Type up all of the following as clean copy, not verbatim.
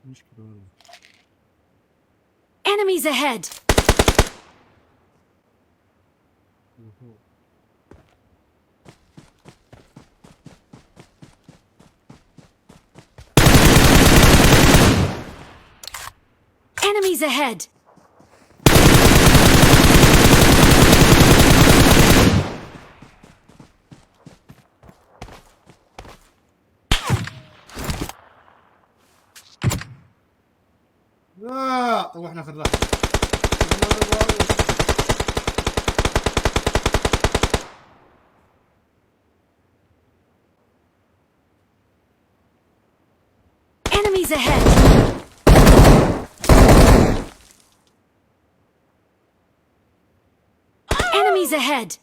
مشكلة والله. Enemies ahead! أوهو. Enemies ahead! لا طوحنا في اللحظة. Enemies ahead! Enemies ahead!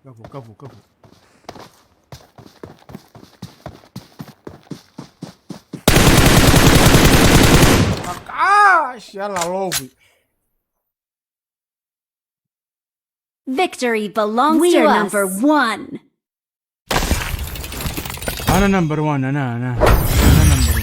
كفو كفو كفو. عاش، يلا لوبي. Victory belongs We to are us. number one. انا number 1، انا number